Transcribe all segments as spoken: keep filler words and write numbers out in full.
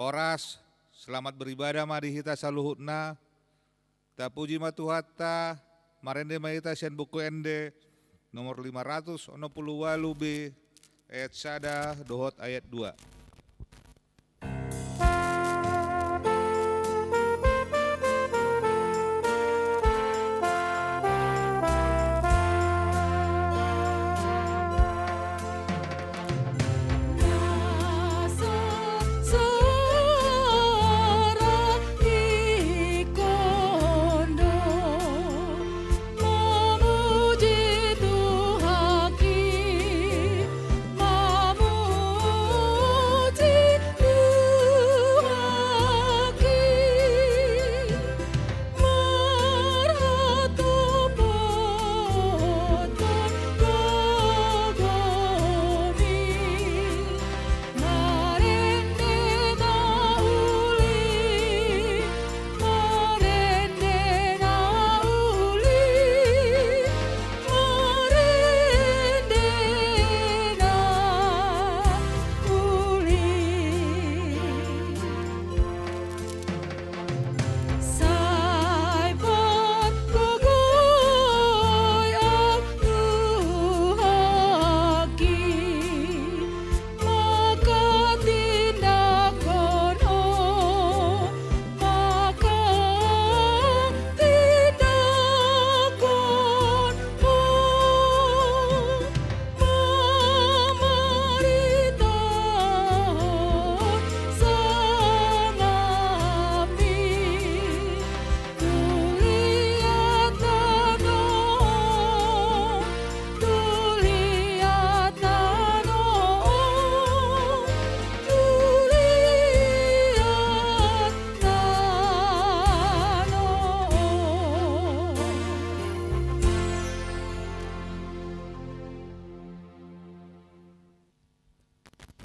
Horas, selamat beribadah ma di hita saluhutna. Tapuji ma Tuhanta, marende ma hita sian Buku Ende nomor lima ratus onom pulu ualu B, ayat sada dohot ayat dua.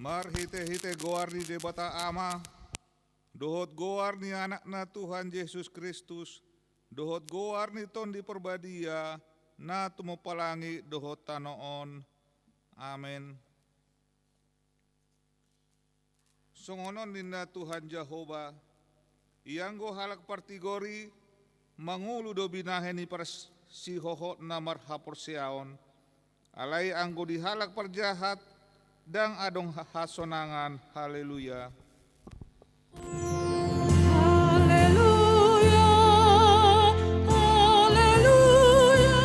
Marhitehite goar ni Debata Ama, dohot goar ni Anakna Tuhan Jesus Kristus, dohot goar ni Tondi Parbadia, na tumompa langit dohot tano on. Amen. Songon on ninna Tuhan Jahowa, ianggo halak partigor i mangolu do binahen ni parsihohotna marhaporseaon, alai anggo di halak parjahat ndang adong ha-, hasonangan. Haleluya. Haleluya, haleluya,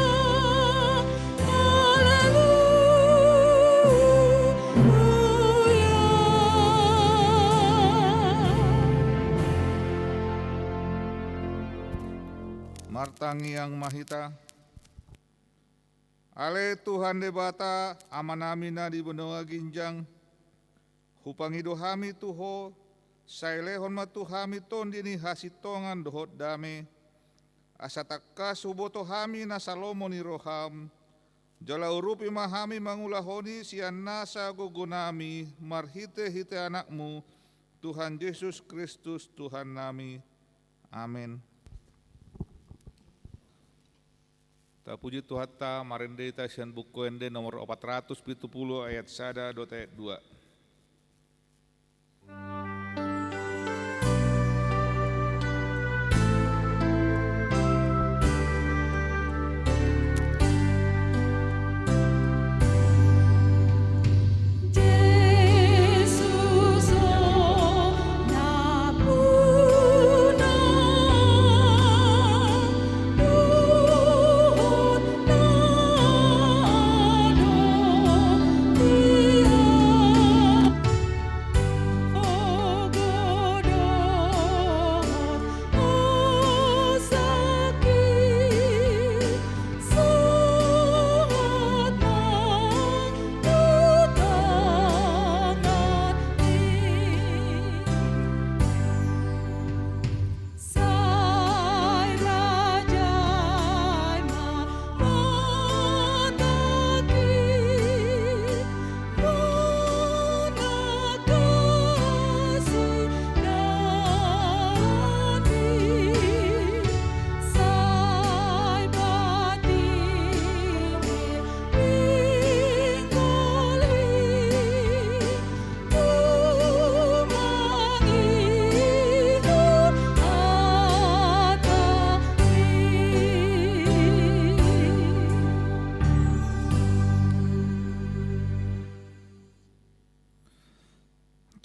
haleluya. Martangiang ma hita. Ale Tuhan Debata, Amanami na di banua ginjang, hupangido hami tu Ho, sai lehon ma tu hami tondi ni hasintongan dohot dame, asa tangkas huboto hami nasa lomo ni roham, jala urupi ma hami mangulahon i sian nasa gogonami marhitehite Anakmu, Tuhan Jesus Kristus, Tuhannami. Amen. Tapuji Tuhanta, marende hita sian Buku Ende nomor opat ratus pitu pulu ayat sada dohot ayat dua.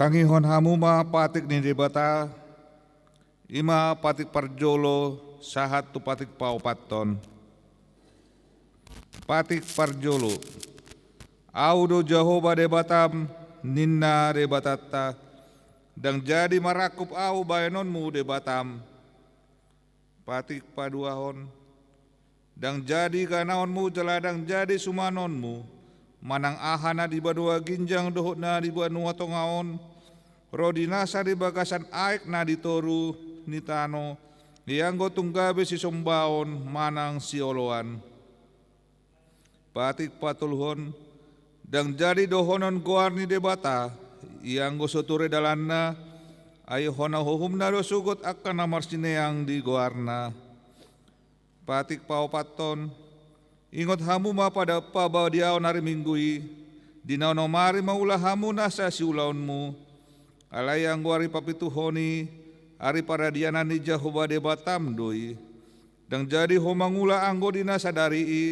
Tangihon hamu ma patik ni Debata, i ma patik parjolo sahat tu patik paopathon. Patik parjolo. Ahu do Jahowa Debatam, ninna Debatanta, ndang jadi marangkup Ahu bahenonmu Debatam. Patik paduahon. Ndang jadi ganaonmu jala ndang jadi sumanonmu, manang aha na di banua ginjang dohot na di banua tonga on, ro di nasa di bagasan aek na di toru ni tano, ianggo tung gabe sisombaon manang sioloan. Patik patoluhon. Ndang jadi dohonon goar ni Debata, ianggo so ture dalanna, ai hona uhumna do sogot angka na marsineang di goarna. Patik paopathon. Ingot hamu ma pada pabadiaon ari Minggu i, di na onom ari mangula hamu nasa siulaonmu. Alai anggo ari papituhon i, ari paradianan ni Jahowa Debatam do i. Ndang jadi ho mangula anggo di na sadari i,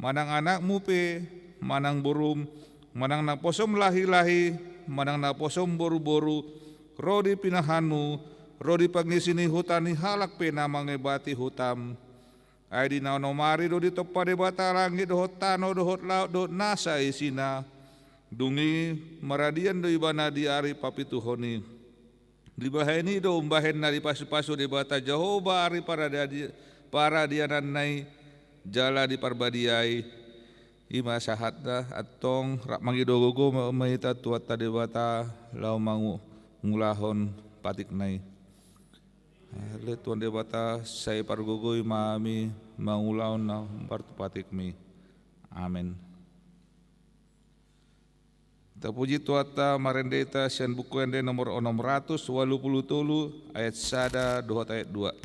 manang anakmu pe, manang borum, manang naposom lahilahi, manang naposom boruboru, ro di pinahanmu, ro di pangisi ni huta ni halak pe na mangebati hutam. Ai di na onom ari do ditompa Debata langit dohot tano dohot laut dohot nasa isina. Dung i maradian do ibana di ari papituhon i. Dibahen i do umbahen na dipasupasu Debata Jahowa ari paradi-, paradiananna i jala diparbadiai. I ma sahatna, antong rap mangido gogo ma, ma hita tu Tuhanta Debata laho mangu-, mangulahon patikna i. Ale Tuhan Debata, sai pargogoi ma hami mangulahon na hombar tu patikmi. Amen. Tapuji Tuhanta, marende hita sian Buku Ende nomor onom ratus ualu pulu tolu, ayat sada dohot ayat dua.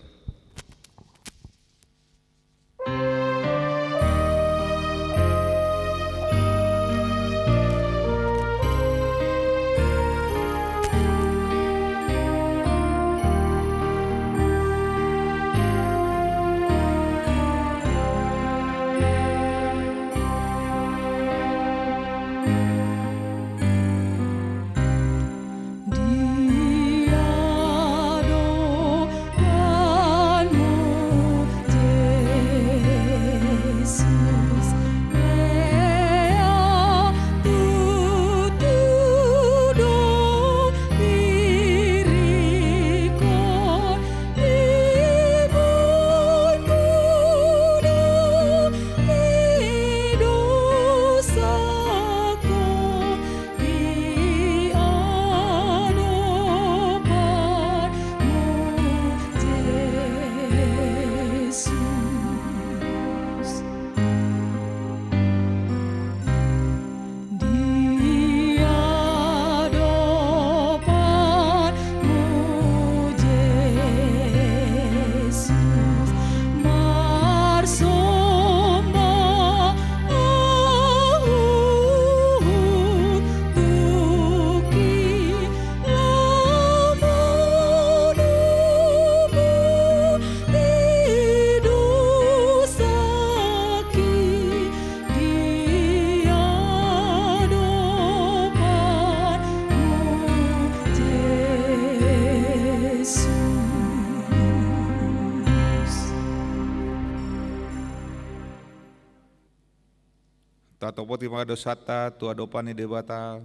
Tatopoti ma dosanta tu adopan ni Debata,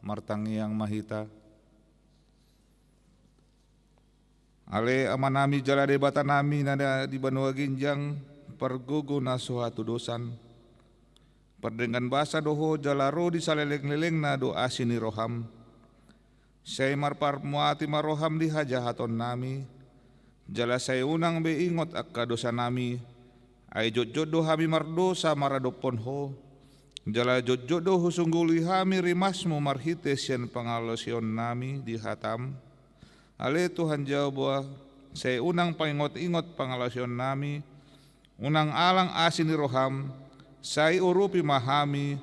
martangiang ma hita. Ale Amanami jala Debatanami na di banua ginjang, pargogo na so hatudosan. Pardenggan basa do Ho jala ro di salelenglelengna do asi ni roham. Sai marparmuati ma roham di hajahatonnami, jala sai unang be ingot angka dosanami, ai jotjot do hami mardosa maradophon Ho, jala jotjot do husungguli hami rimasmu marhite sian pangalaosionnami di hatam. Ale Tuhan Jahowa, sai unang paingotingot pangalaosionnami, unang alang asi ni roham, sai urupi ma hami,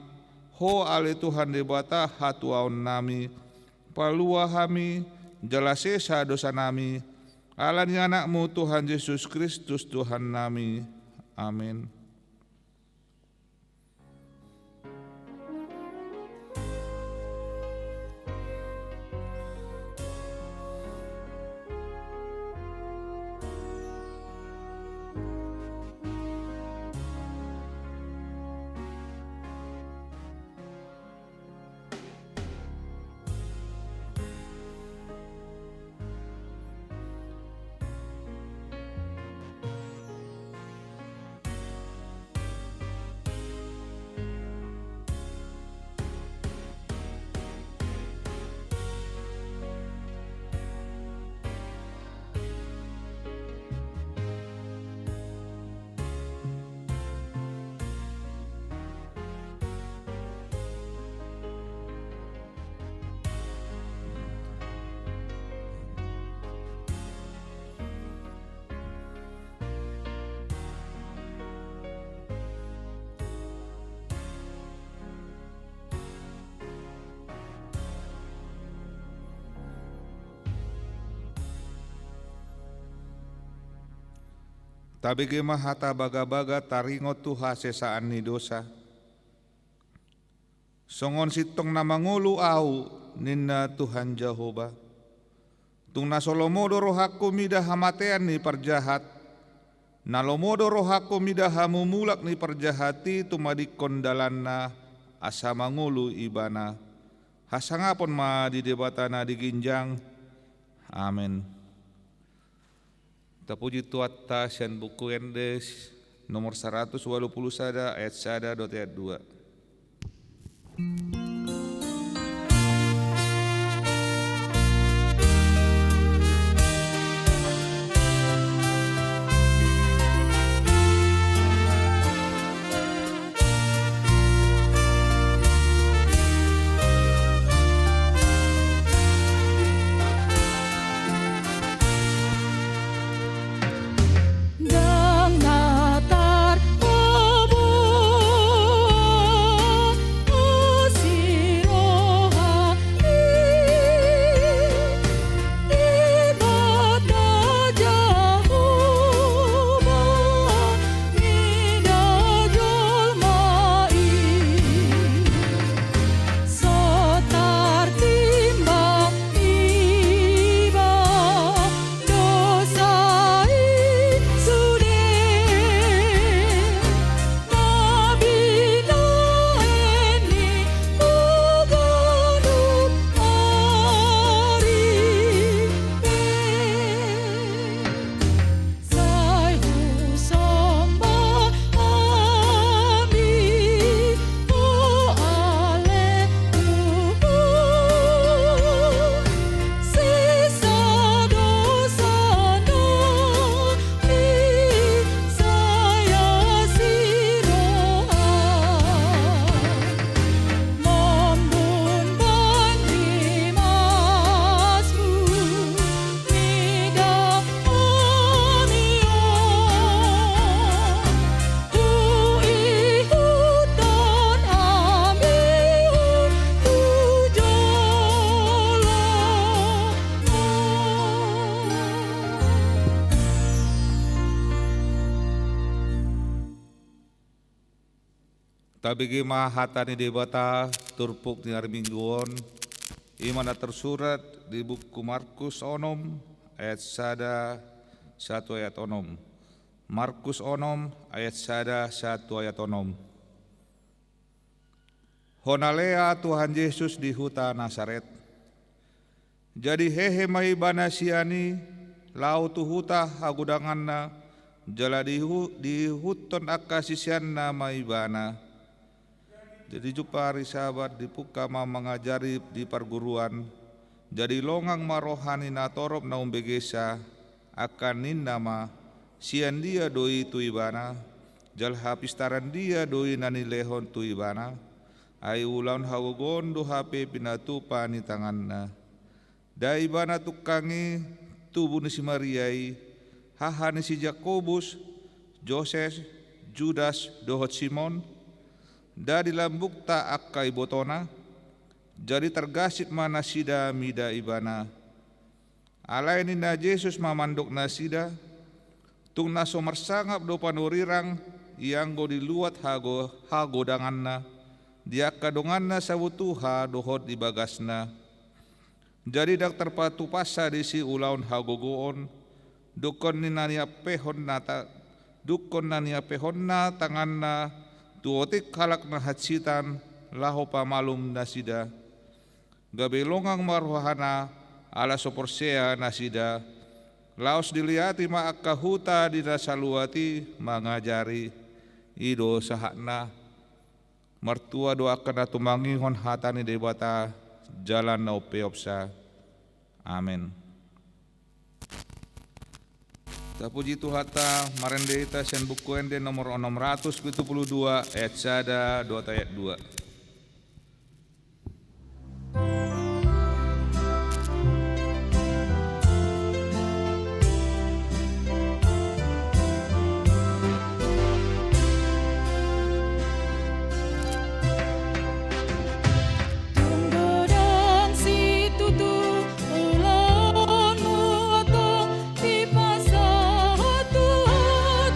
Ho ale Tuhan Debata hatuaonnami, palua hami, jala sesa dosanami, ala ni AnakMu Tuhan Jesus Kristus Tuhannami. Amen. Tabege ma hata bagabaga taringot tu hasesaan ni dosa. Songon sintong na mangolu ahu, ninna Tuhan Jahowa. Tung na so lomo do rohangku mida hamatean ni parjahat, na lomo do rohangku mida hamumulak ni parjahat i tumadingkon dalanna, asa mangolu ibana. Hasangapon ma di Debata na di ginjang. Amen. Tapuji Tuhanta sian Buku Ende nomor saratus ualu pulu sada ayat sada dohot ayat dua. Ndang na tarpaboa asi roha i, Debata Jahowa mida jolma i. So tartimbang iba dosa i sude, na binahen ni haganup ari pe. Sai husomba hami, o ale Tuhan, sesa dosa nami, sai asi roha. Mambun bani masmu mida hami on, huihuthon hami on tu jolo. Tabege ma hata ni Debata turpuk ni ari Minggu on, i ma na tarsurat di buku Markus onom ayat sada sahat tu ayat onom. Markus onom ayat sada sahat tu ayat onom. Hona lea Tuhan Jesus di huta Nasaret. Jadi hehe ma ibana sian i, laho tu huta hagodanganna, jala diihu-, diihuthon angka siseanna ma ibana. Jadi jumpang ari Sabat dipungka ma mangajari di parguruan. Jadi longang ma roha ni natorop na umbegesna, angka ninna ma, sian dia do i tu ibana, jala hapistaran dia do i na nilehon tu ibana? Ai ulaon hagogoon do hape pinatupa ni tanganna. Nda ibana tungkang i tubu ni si Maria i, haha ni si Jakobus, Joses, Judas dohot Simon? Nda di lambungta angka ibotona? Jadi targasip ma nasida mida ibana. Alai ninna Jesus ma mandok nasida, tung na so marsangap do panurirang, ianggo di luat hago-, hagodanganna, di angka donganna sabutuha dohot di bagasna. Jadi ndang tarpatupasa disi ulaon hagogoon, dungkon ni na niampehon na ta-, dungkon na niampehonna tanganna tu otik halak na hansitan laho pamalum nasida. Gabe longang ma rohana ala so porsea nasida. Laos diliati ma angka huta di na saluat i mangajari. I do sahatna. Martua do angka na tumangihon hata ni Debata jala na umpeopsa. Amen. Tapuji Tuhanta, marende hita sian Buku Ende nomor onom ratus pitu pulu dua ayat sada dohot ayat dua. Tung godang situtu ulaonmu, antong dipasahat Tuhan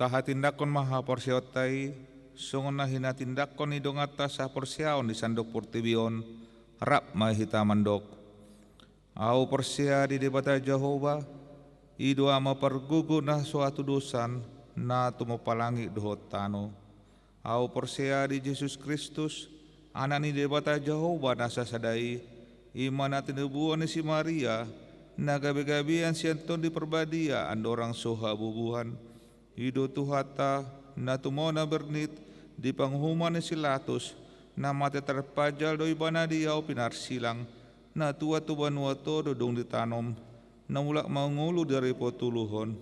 Tahatindangkon ma haporseaonta i, songon na hinatindangkon ni donganta saporseaon di sandok portibi on, rap ma hita mandok: Ahu porsea di Debata Jahowa, i do Ama pargogo na so hatudosan, na tumompa langit dohot tano. Ahu porsea di Jesus Kristus, Anak ni Debata Jahowa na sasada i, i ma na tinobuan ni si Maria, na gabegabean sian Tondi Parbadia andorang so habubuhan. I do Tuhanta, na tumona bernit, di panguhuman ni si Latus, na mate tarpanjal do Ibana di ahu pinarsilang, na tuat tu banua toho do dung ditanom, na mulak mangolu di ari patoluhon,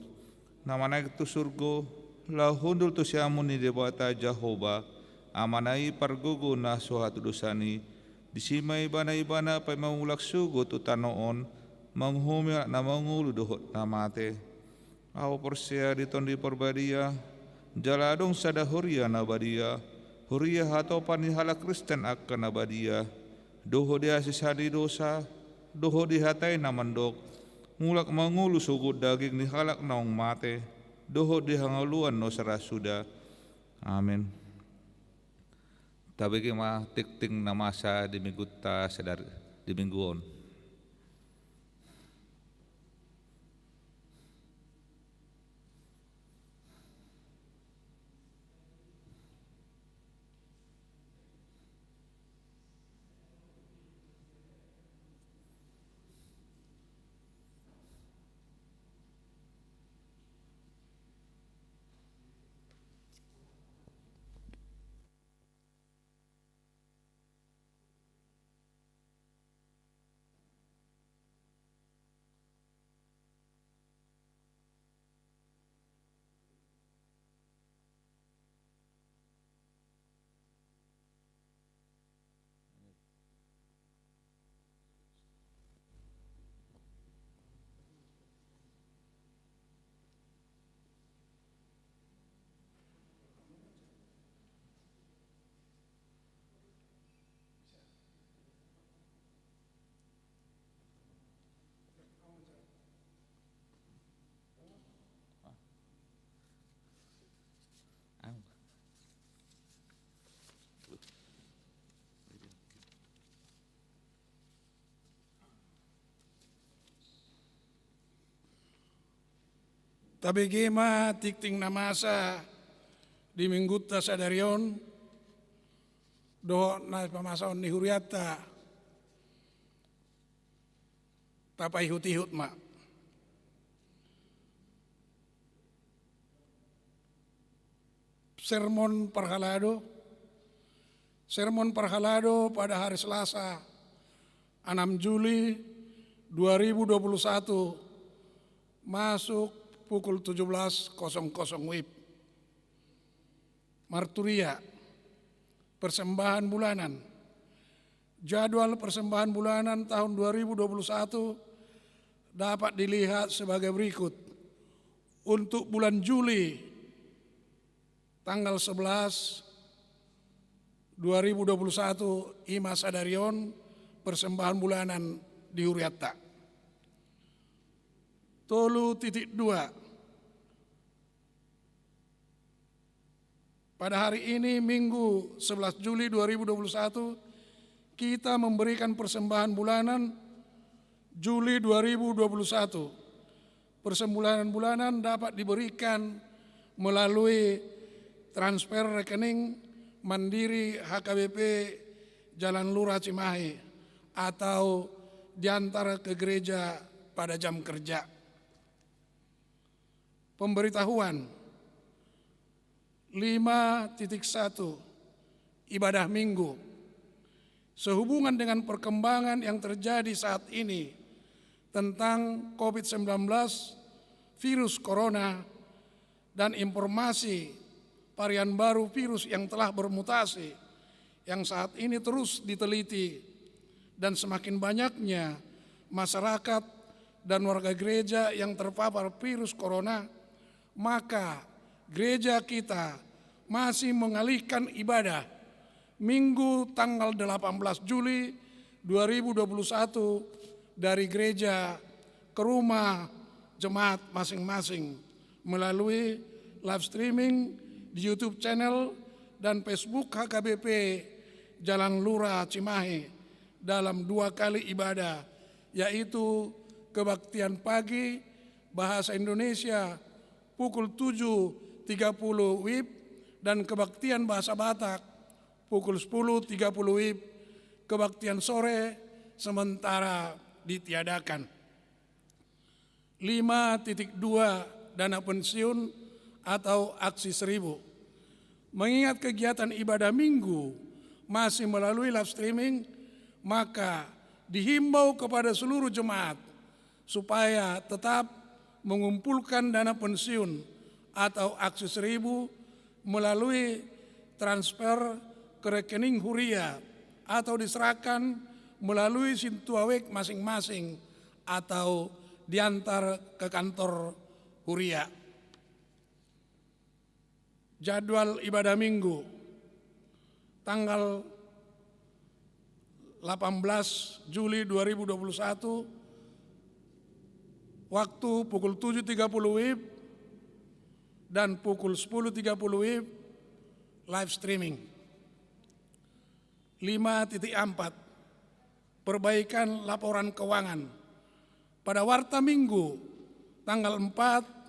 na manaek tu surgo, laho hundul tu siamun ni Debata Jahowa, Amana i pargogo na so hatudosan i. Disi ma Ibana, Ibana paima mulak sogot tu tano on, manguhumi halak na mangolu dohot na mate. Ahu porsea di Tondi Parbadia, jala adong sada huria na badia, huria hatopan ni halak Kristen angka na badia, dohot di hasesaan ni dosa, dohot di hata i na mandok: Mulak mangolu sogot daging ni halak naung mate, dohot di hangoluan na so ra suda. Amen. Tabege ma tingting na masa di Minggunta sadari, di Minggu on. Tabege ma tingting na masa di Minggunta sadari on, dohot na pamasaon ni hurianta. Tapaihutihut ma. Sermon parhalado. Sermon parhalado pada hari Selasa, enam Juli dua ribu dua puluh satu, masuk pukul tujuh belas kosong kosong W I B. Marturia, persembahan bulanan. Jadwal persembahan bulanan tahun dua ribu dua puluh satu dapat dilihat sebagai berikut. Untuk bulan Juli, tanggal sebelas, dua ribu dua puluh satu, i ma sadari on, persembahan bulanan di hurianta. Tolu titik dua. Pada hari ini, Minggu sebelas Juli dua ribu dua puluh satu, kita memberikan persembahan bulanan Juli dua ribu dua puluh satu. Persembahan bulanan dapat diberikan melalui transfer rekening Mandiri H K B P Jalan Lurah Cimahi atau diantar ke gereja pada jam kerja. Pemberitahuan lima titik satu, ibadah Minggu. Sehubungan dengan perkembangan yang terjadi saat ini tentang covid sembilan belas, virus corona, dan informasi varian baru virus yang telah bermutasi, yang saat ini terus diteliti, dan semakin banyaknya masyarakat dan warga gereja yang terpapar virus corona, maka gereja kita masih mengalihkan ibadah Minggu tanggal delapan belas Juli dua ribu dua puluh satu dari gereja ke rumah jemaat masing-masing melalui Live streaming di YouTube channel dan Facebook H K B P Jalan Lura Cimahi dalam dua kali ibadah, yaitu kebaktian pagi bahasa Indonesia pukul tujuh tiga puluh W I B dan kebaktian bahasa Batak pukul sepuluh tiga puluh W I B. Kebaktian sore sementara ditiadakan. Lima titik dua, dana pensiun atau aksi seribu. Mengingat kegiatan ibadah Minggu masih melalui live streaming, maka dihimbau kepada seluruh jemaat supaya tetap mengumpulkan dana pensiun atau aksi seribu melalui transfer ke rekening huria atau diserahkan melalui sintua wek masing-masing atau diantar ke kantor huria. Jadwal ibadah Minggu tanggal delapan belas Juli dua ribu dua puluh satu, waktu pukul tujuh tiga puluh W I B dan pukul sepuluh tiga puluh W I B, live streaming. Lima titik empat, perbaikan laporan keuangan. Pada warta Minggu tanggal empat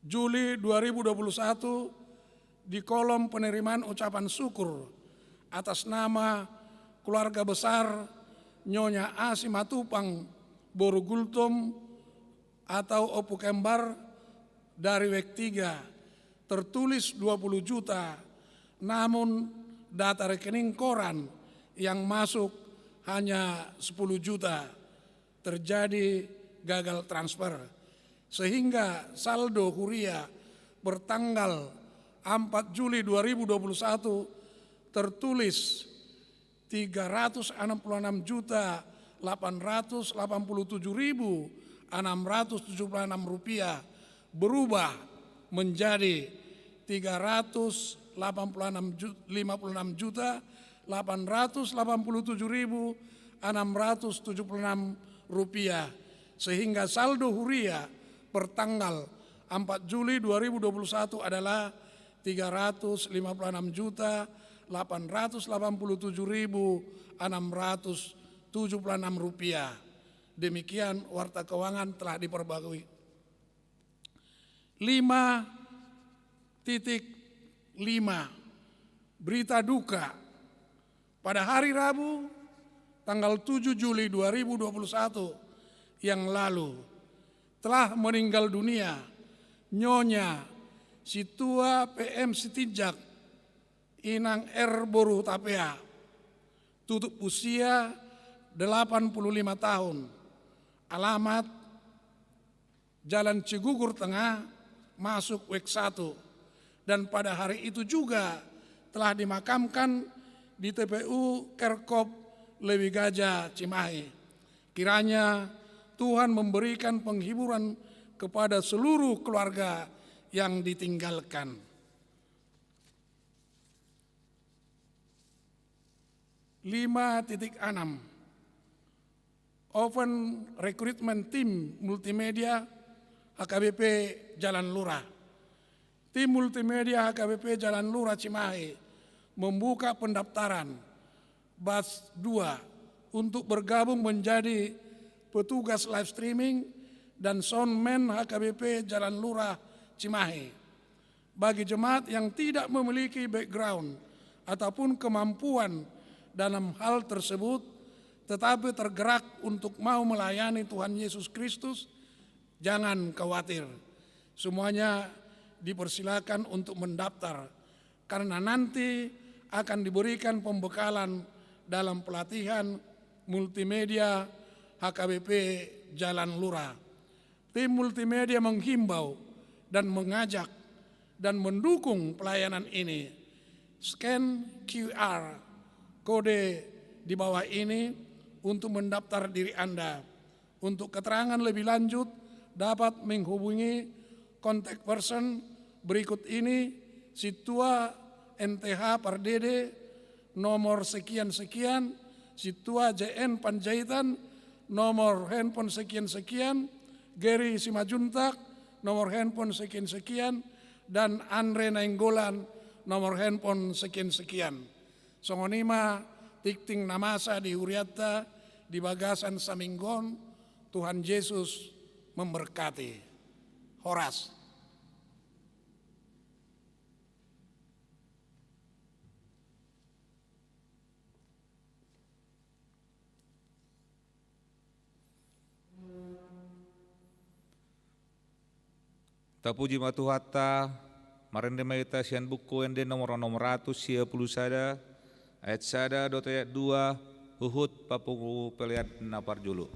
Juli dua ribu dua puluh satu, di kolom penerimaan ucapan syukur atas nama keluarga besar Nyonya A. Simatupang boru Gultom atau Ompu Kembar dari Wek tiga tertulis dua puluh juta, namun data rekening koran yang masuk hanya sepuluh juta, terjadi gagal transfer, sehingga saldo huria bertanggal empat Juli dua ribu dua puluh satu tertulis tiga ratus enam puluh enam juta delapan ratus delapan puluh tujuh ribu enam ratus tujuh puluh enam rupiah, berubah menjadi tiga ratus delapan puluh enam ju-, lima puluh enam juta delapan ratus delapan puluh tujuh ribu enam ratus tujuh puluh enam rupiah, sehingga saldo huria per tanggal empat Juli dua ribu dua puluh satu adalah tiga ratus lima puluh enam juta delapan ratus delapan puluh tujuh ribu enam ratus tujuh puluh enam rupiah. Demikian warta keuangan telah diperbarui. Lima titik lima, berita duka. Pada hari Rabu, tanggal tujuh Juli dua ribu dua puluh satu yang lalu, telah meninggal dunia Nyonya Situa P M Sitinjak, Inang R boru Hutapea, tutup usia delapan puluh lima tahun, alamat Jalan Cigugur Tengah, masuk Wek satu, dan pada hari itu juga telah dimakamkan di T P U Kerkop Lewi Gaja, Cimahi. Kiranya Tuhan memberikan penghiburan kepada seluruh keluarga yang ditinggalkan. Lima titik enam, Open Recruitment Team Multimedia H K B P Jalan Lura. Tim Multimedia H K B P Jalan Lura Cimahi membuka pendaftaran batch dua untuk bergabung menjadi petugas live streaming dan soundman H K B P Jalan Lura Cimahi. Bagi jemaat yang tidak memiliki background ataupun kemampuan dalam hal tersebut, tetapi tergerak untuk mau melayani Tuhan Yesus Kristus, jangan khawatir. Semuanya dipersilakan untuk mendaftar, karena nanti akan diberikan pembekalan dalam pelatihan multimedia H K B P Jalan Lura. Tim Multimedia menghimbau dan mengajak dan mendukung pelayanan ini. Scan Q R kode di bawah ini untuk mendaftar diri Anda. Untuk keterangan lebih lanjut, dapat menghubungi contact person berikut ini: Situa N T H Pardede, nomor sekian-sekian, Situa J N Panjaitan, nomor handphone sekian-sekian, Geri Simanjuntak, nomor handphone sekian-sekian, dan Andre Nainggolan, nomor handphone sekian-sekian. Songon i ma tingting na masa di hurianta di bagasan saminggu on. Tuhan Yesus memberkati. Horas. Tapuji ma Tuhanta. Marende ma hita sian Buku Ende nomor onom ratus sia pulu sada, ayat sada dohot ayat dua, huhut papungu pelean na parjolo.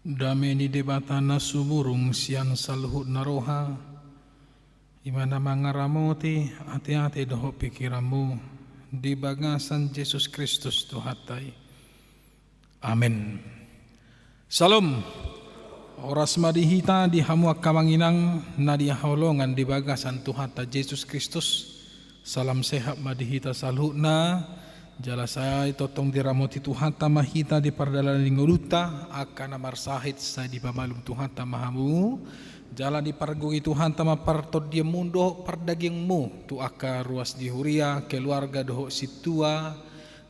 Dame ni Debata na sumurung sian saluhut na roha, i ma na mangaramoti ateate dohot pingkiranmu di bagasan Jesus Kristus Tuhanta i. Amen. Syalom. Horas ma di hita, di hamu angka amang inang na dihaholongan di bagasan Tuhanta Jesus Kristus. Salam sehat ma di hita saluhutna. Jala sai tongtong diramoti Tuhanta ma hita di pardalanan ni ngolunta, angka na marsahit sai dipamalum Tuhanta ma hamu. Jala dipargogoi Tuhanta ma partondianmuna dohot pardaginanmuna tu angka ruas ni huria, keluarga dohot sintua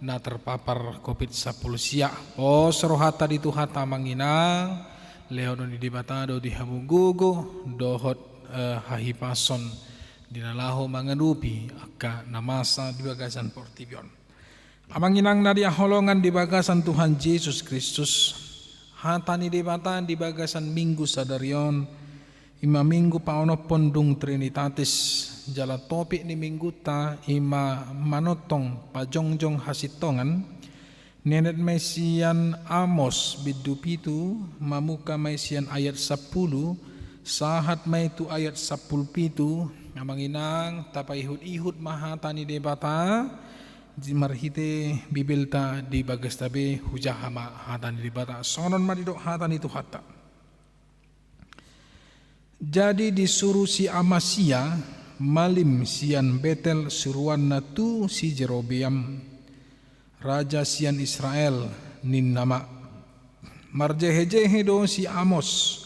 na terpapar covid sampulu sia. Pos rohanta di Tuhanta amang inang, lehonon ni Debata do di hamu gogo dohot, eh, hahipason di na laho mangadopi angka na masa di bagasan portibi on. Amang inang na dihaholongan di bagasan Tuhan Jesus Kristus, hata ni Debata di bagasan Minggu sadari on, i ma Minggu paonomhon dung Trinitatis, jala topik ni Minggunta i ma manongtong pajongjong hasintongan, nenet ma i sian Amos bindu pitu, mamungka ma i sian ayat sampulu, sahat ma i tu ayat sampulu pitu, amang inang, tapaihut-ihut ma hata ni Debata, di marhite Bibelta di bagasta be hujaha ma hata ni Debata. Songon on ma didok hata ni Tuhanta. Jadi disuru si Amasia malim sian Betel suruanna tu si Jerobeam, raja sian Israel, ninna ma: Marjehe-jehe do si Amos,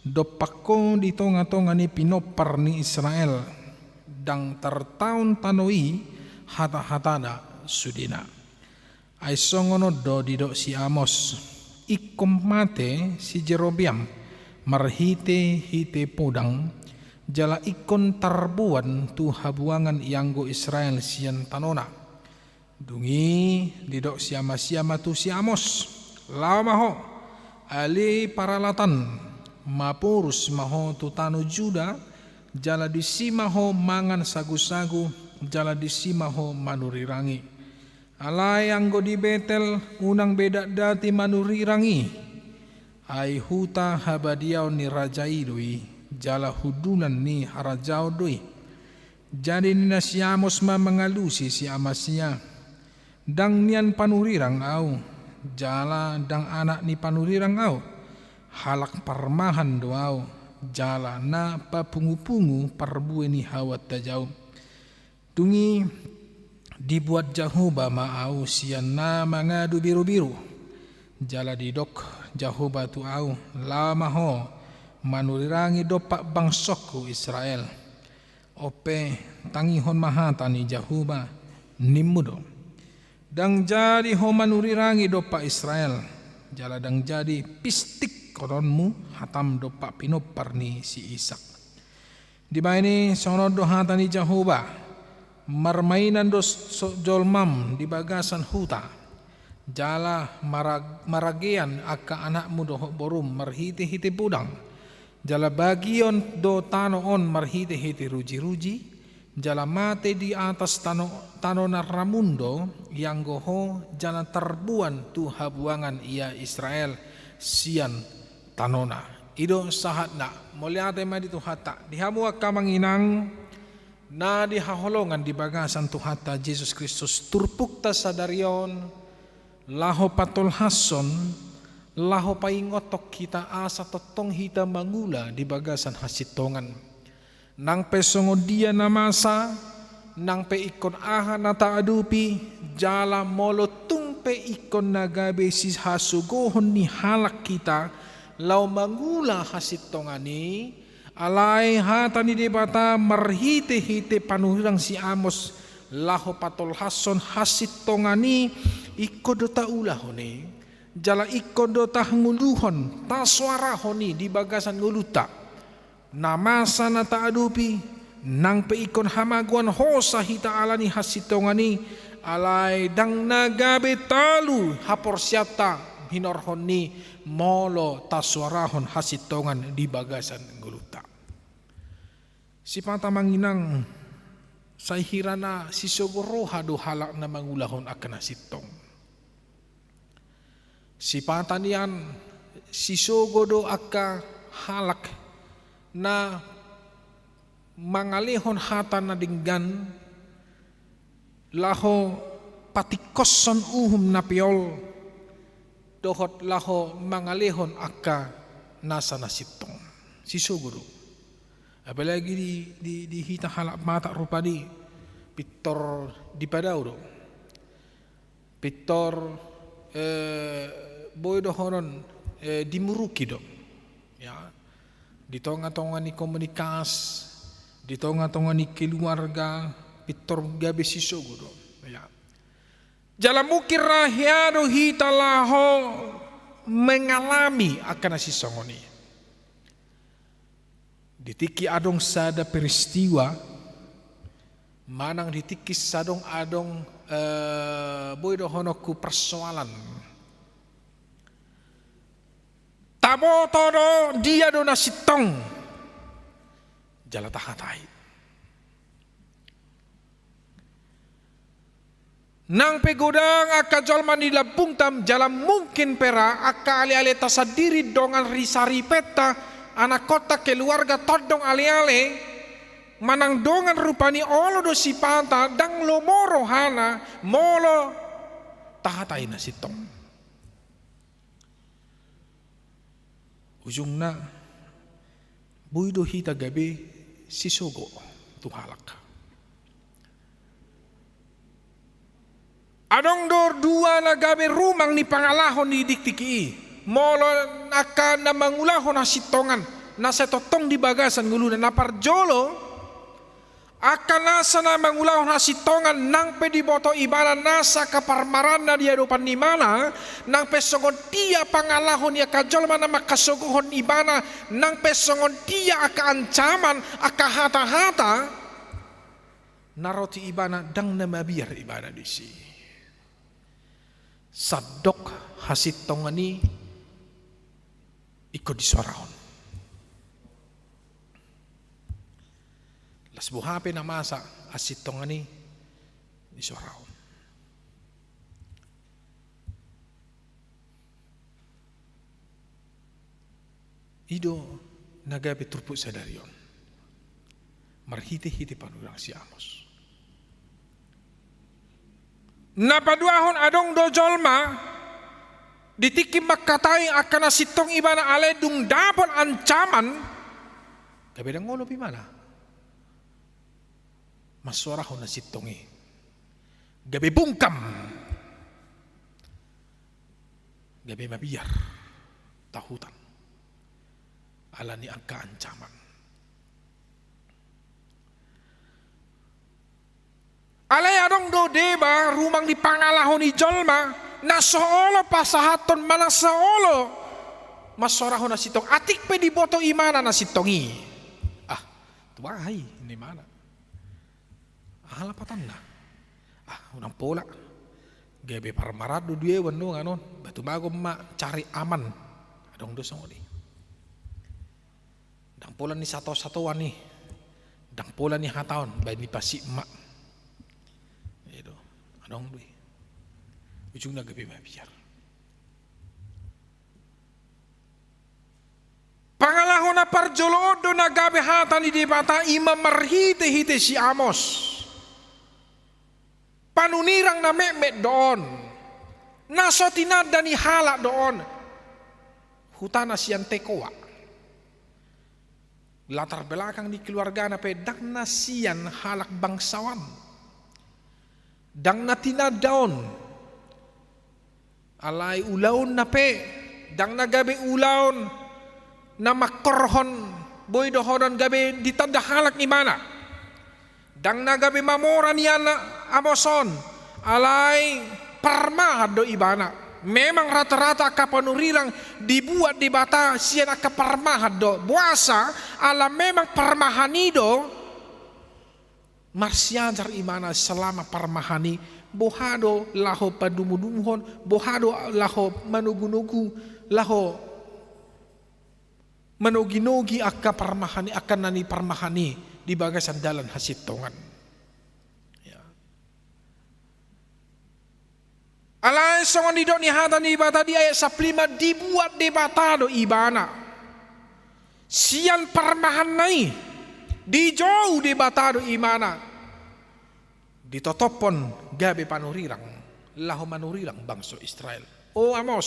dompak ho di tonga-tonga ni pinompar ni Israel, ndang tartaon tano i hata-hatana sudena. Ai songon on do didok si Amos: Ingkon mate si Jerobeam marhite-hite podang, jala ingkon tarboan tu habuangan ianggo Israel sian tanona. Dung i didok si Amasia ma tu si Amos: Laho ma ho, Ale paralatan, maporus ma ho tu tano Juda, jala disi ma ho mangan sagusagu, jala disi ma ho manurirangi. Alai anggo di Betel, unang be datdati manurirang i. Ai huta habadiaon ni raja i do i, jala hundulan ni harajaon do i. Jadi ninna si Amos ma mangalusi si Amasia: Ndang nian panurirang ahu, jala ndang anak ni panurirang ahu. Halak parmahan do ahu, jala na papungupungu parbue ni hau antajau. Dung i dibuat Jahowa ma ahu sian na mangadu birubiru. Jala didok Jahowa tu ahu: Laho ma ho manurirangi dompak bangsongku Israel. On pe, tangihon ma hata ni Jahowa, nimmu do: Ndang jadi ho manurirangi dompak Israel, jala ndang jadi pistikkononmu hatam dompak pinompar ni si Isak. Dibahen i songon on do hata ni Jahowa: Marmainan do so-, jolmam di bagasan huta, jala marag-, maragean angka anakmu dohot borum marhitehite podang, jala bagion do tano on marhitehite rujiruji, jala mate di atas tano, tano na ramun do ianggo ho, jala tarbuan tu habuangan ia Israel sian tanona. I do sahatna. Mauliate ma di Tuhanta. Di hamu angka amang inang na di haholongan di bagasan Tuhanta Jesus Kristus, turpukta sadari on laho patolhashon, laho paingothon hita asa tongtong hita mangula di bagasan hasintongan. Nang pe songon dia na masa, nang pe ingkon aha na taadopi, jala molo tung pe ingkon na gabe sihasogohon ni halak hita laho mangula hasintongan i, alai hata ni Debata marhitehite panurirang si Amos laho patolhashon hasintongan i, ingkon do taulahon i, jala ingkon do tahangoluhon, tasoarahon i di bagasan ngolunta. Na masa na taadopi, nang pe ingkon hamagoan hosa hita ala ni hasintongan i, alai ndang na gabe talu haporseaonta hinorhon ni molo tasoarahon hasintongan di bagasan ngolunta. Sipata amang inang, sai hira na sisogo roha do halak na mangulahon angka na sintong. Sipata nian sisogo do angka halak na mangalehon hata na denggan laho patingkoshon uhum na peol dohot laho mangalehon angka nasa na sintong. Sisogo do. Apalagi di, di, di hita halak Batak rupani pintor dipadao do. Pintor, eh, boi dohonon, eh, dimuruki do. Ya. Di tongatonga ni komunitas, di tongatonga ni keluarga, pintor gabe sisogo do. Ya. Jala mungkin ra hea do hita laho mengalami angka na sisongon i. Di tingki adong sada peristiwa, manang di tingki sadong adong, eh, boi dohononku persoalan. Taboto do dia do na sintong. Jala tahatai. Nang pe godang angka jolma ni lambungta, jala mungkin pe ra angka alealeta sandiri, dongan risaripenta, anakkonta, keluarga, tondong, aleale, manang dongan rupani, olo do sipata ndang lomo rohana molo tahatai na sintong. Ujungna, boi do hita gabe sisogo tu halak. Adong do dua na gabe rumang ni pangalaho ni dikdiki i. Molo angka na mangulahon hasintongan, na sai tongtong di bagasan ngoluna, na parjolo, angka nasa na mangulahon hasintongan, nang pe diboto ibana nasa angka parmaraan na di adopan ni ibana, nang pe songon dia pangalaho ni angka jolma na mangkasogohon ibana, nang pe songon dia angka ancaman, angka hatahata, na ro tu ibana ndang na mabiar ibana disi. Sandok hasintongan i Ingkon disoarahon. Las boha pe na masa, hasintongan i disoarahon. I do na gabe turpuk sadari on marhite-hite panurirang si Amos. Na paduahon, adong do jolma di tingki mangkatai angka na sintong ibana alai dung dapot ancaman, gabe ndang olo pe ibana mansoarahon na sintong i. Gabe bungkam, gabe mabiar tahutan ala ni angka ancaman. Alai adong do deba rumang ni pangalaho ni jolma na so olo pasahathon manang so olo mansoarahon na sintong, atik pe diboto ibana na sintong i. Ah, tu aha i, ninna ibana. Aha lapatanna? Ah, unang pola. Gabe parmaraan do dia uan dongan on. Ba tumagon ma cari aman. Adong do songon i. Ndang pola ni sato-satoan i. Ndang pola ni hataon, baen ni pasik ma. I do. Adong do i. Ujungna gabe mabiar. Pangalaho na parjolo on do na gabe hata ni Debata, i ma marhite-hite si Amos. Panurirang na metmet do on. Na so tinanda ni halak do on. Hutana sian Tekoa. Latar belakang ni keluargana pe ndang na sian halak bangsawan. Ndang na tinanda on. Alai ulaonna pe, ndang na gabe ulaon na mangkorhon, boi dohonon gabe ditanda halak ibana. Ndang na gabe mamora nian Amos on, alai parmahan do ibana. Memang rata-rata angka panurirang dibuat Debata sian angka parmahan do. Boasa, ala memang parmahan i do, marsiajar ibana selama parmahan i, boha do laho padumu-dumuhon, boha do laho manogu-nogu, laho manogi-nogi angka parmahan i, angka na niparmahan i di bagasan dalan hasintongan. Ya. Alai songon didok ni hata ni Debata di ayat sampulu lima, dibuat Debata do ibana. Sian parmahanna i, dijou Debata do ibana. Ditotophon gabe panurirang, laho manurirang bangso Israel. O Amos,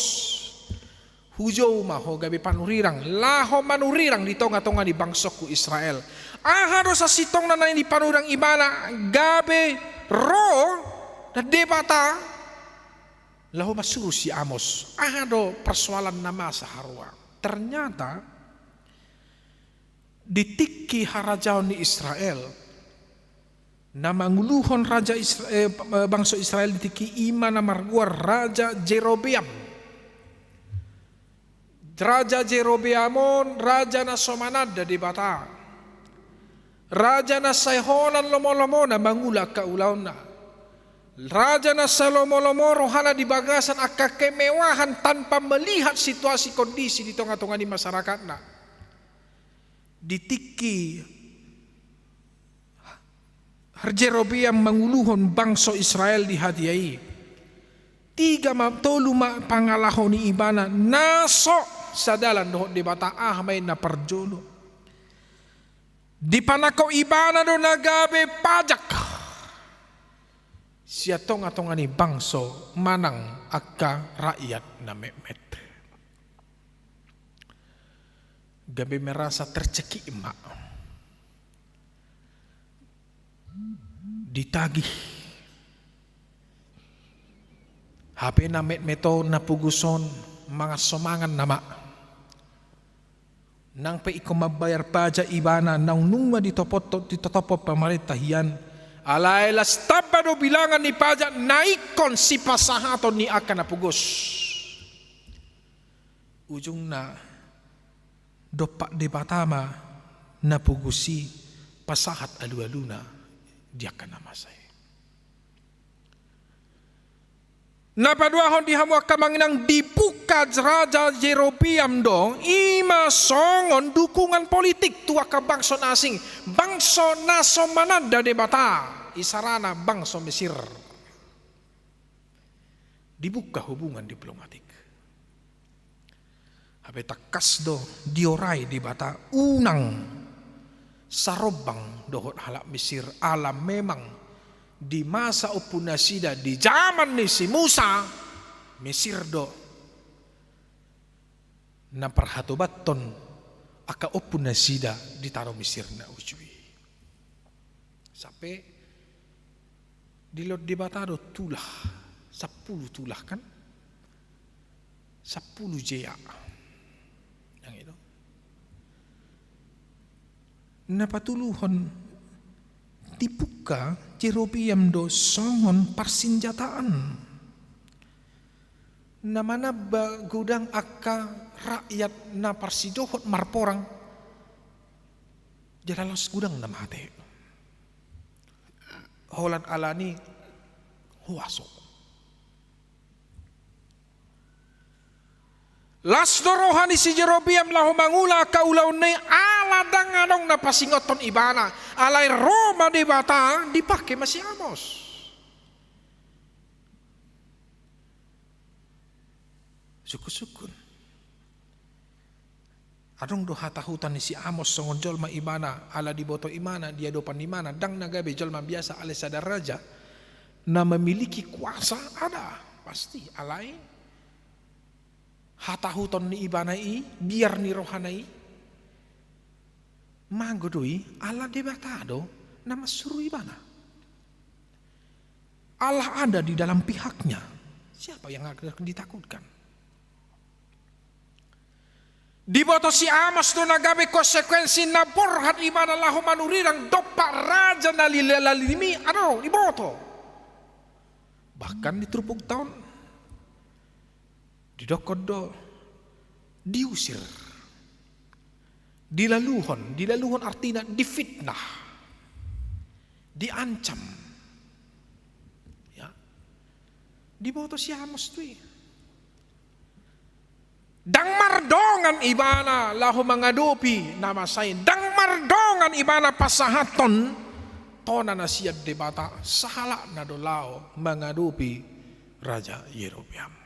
hujou ma ho gabe panurirang, laho manurirang di tonga-tonga ni bangsongku Israel. Aha do sasintongna na nipanurirang ibana, gabe ro Debata laho marsuru si Amos. Aha do persoalan na masa haroa? Ternyata di tingki harajaon ni Israel, na manguluhon raja Isra-, eh, bangso Israel di tingki i ma na margoar Raja Jerobeam. Raja Jerobeam on raja na so mananda Debata. Raja na sai holan lomo-lomona mangula angka ulaonna. Raja na sai lomo-lomo rohana di bagasan angka kemewahan tanpa melihat situasi kondisi di tonga-tonga ni masyarakatna. Di tingki Jerobeam manguluhon bangso Israel di hatiha i, tiga ma, tolu ma pangalaho ni ibana na so sadalan dohot Debata. Aha ma i? Na parjolo, dipanangkok ibana do na gabe pajak sian tonga-tonga ni bangso manang angka rakyat na metmet. Gabe merasa tercekik ma, ditagih. Hape na metmet on, na pogos on, mangan so mangan nama. Nang pe ingkon mambayar pajak ibana, naung nunga ditopothon, ditotophon pamarenta hian, alai las tamba do bilangan ni pajak na ingkon sipasahaton ni angka na pogos. Ujungna, dompak Debata ma na pogos i pasahat alu-aluna di angka na masa i. Na paduahon di hamu angka amang inang, dibuka raja Yerobeam do, i ma songon dukungan politik tu angka bangso na asing, bangso na so mananda Debata, isarana bangso Mesir. Dibuka hubungan diplomatik. Hape tangkas do diorai Debata unang sarombang dohot halak Mesir, ala memang di masa ompu nasida di jaman ni si Musa, Mesir do na parhatobathon angka ompu nasida di tano Mesir na uju i. Sampe dilehon Debata do tulah, sampulu tulah kan? Sampulu jea. Yang itu. Na patoluhon, dibuka Yerobeam do songon parsinjataan. Na manamba godang angka rakyat na parsidohot marporang, jala laos godang na mate. Holan alani huaso. Las do roha ni si Yerobeam laho mangula angka ulaonna i, ala ndang adong na pasingothon ibana, alai ro ma Debata, dipake ma si Amos. Sungkun-sungkun. Adong do hatahuton ni si Amos songon jolma ibana, ala diboto ibana, di adopan ibana, ndang na gabe jolma biasa, alai sada raja na memiliki kuasa, ada, pasti, alai hatahuton ni ibana i, biar ni rohana i, mago do i, ala Debata do na mansuru ibana. Allah ada di dalam pihaknya. Siapa yang akan ditakutkan? Diboto si Amos do na gabe konsekuensi na borhat ibana laho manurirang dompak raja na lila-, lalim i, adong, diboto. Bahkan di turpukta on didokkon do diusir. Dilaluhon, dilaluhon artina difitnah. Diancam. Ya. Diboto si Amos tu i. Ndang mardongan ibana laho mangadopi na masa i. Ndang mardongan ibana pasahathon tona na sian Debata, sahalakna do laho mangadopi Raja Yerobeam.